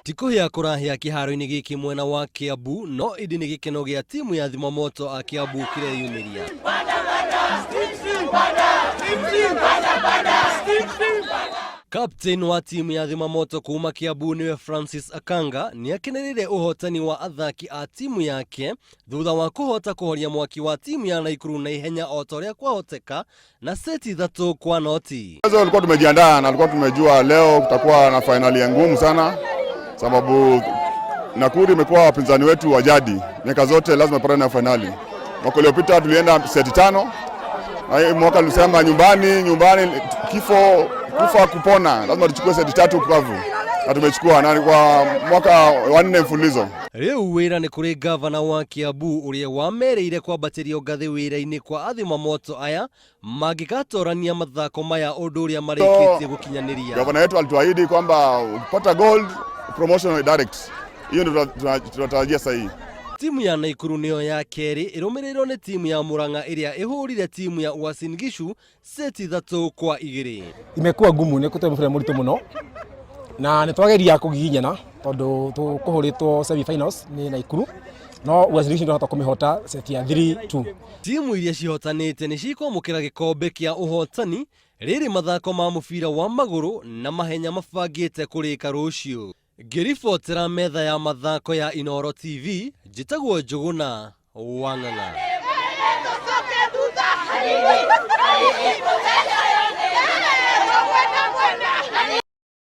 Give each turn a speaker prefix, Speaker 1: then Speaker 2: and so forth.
Speaker 1: Ti kũhĩa kũrahĩa kĩharo-inĩ gĩkĩ mwena wa Kiambu, no ĩndĩ nĩ gĩkeno gĩa timu ya Thimamoto a Kiambu kĩreyumĩria. Captain wa timu ya Thimamoto kuma Kiambu nĩwe Francis Akanga nĩakenereire ũhotani wa athaki a timu yake thutha wa kũhota kũhoria mwaki wa timu ya Naikuru na ihenya o ta ũrĩa kwahoteka na seti 3-0.
Speaker 2: Kwanza tulikuwa tumejiandaa na tulikuwa tumejua leo kutakuwa na fainali ya ngumu sana, sababu Nakuru imekuwa wapinzani wetu wa jadi miaka zote, lazima tupatane na fainali. Mwaka uliopita tulienda seti 5, na hii mwaka tulisema nyumbani, nyumbani kifo kufa kupona, lazima tuchukue seti 3 kavu, na tumechukua, na kwa mwaka wa 4 mfululizo.
Speaker 1: Rĩu wĩra nĩ kũrĩ gavana wa Kiambu ũrĩa wamerĩire kwambatĩrio ngathĩ wĩra-inĩ kwa athimamoto aya mangĩgatorania mathako maya ũndũ ũrĩa marĩkĩtie gũkinyanĩria.
Speaker 2: Gavana wetu alituahidi kwamba ukipata gold promotion direct. Hiyo ndio tunatarajia sasa hii.
Speaker 1: Timu ya Naikuru nĩyo ya kerĩ ĩrũmĩrĩirwo nĩ timu ya Murang'a ĩrĩa ĩhũrire timu ya Uasin Gishu seti 3-2.
Speaker 3: Imekuwa ngumu, nĩ kũtũhe mũbira mũritũ mũno na nĩ twageria kũgiginyana tondũ tũkũhũrĩtwo semi finals nĩ Naikuru, no Uasin Gishu ndĩrahota kũmĩhota seti ya 3-2.
Speaker 1: Timu iria cihotanĩte nĩ cikwamũkĩra gĩkombe kĩa ũhotani rĩrĩ mathako ma mũbira wa magũrũ na mahenya mabangĩte kũrĩka rũciũ. Ngĩribotera metha ya mathako ya Inooro TV, njĩtagwo Njũgũna wa Ng'ang'a.